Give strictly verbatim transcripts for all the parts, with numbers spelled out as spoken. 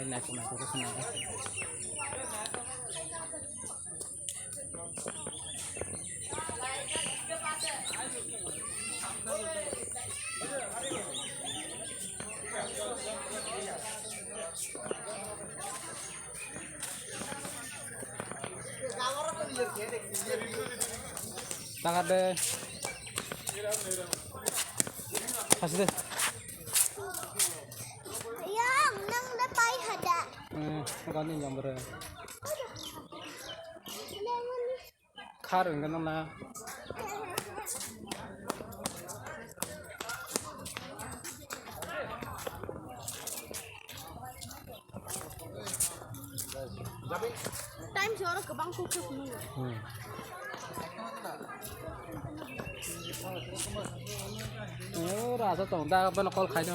Naikhe, naikhe, naikhe. Takat de. Kasih de. Yang nang de pai hada. Eh, gani yang bere. Khar wngkha nang na. Time si oro kwbang kuk kuk nung. Hmm. Oh, rasa tong da bana call khai na.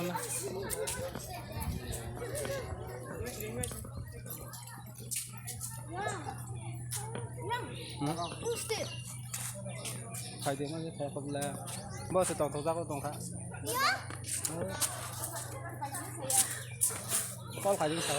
Hmm? Khai de ma khai khobla. Bo se tong tong jago tong kha. Call khai de sa.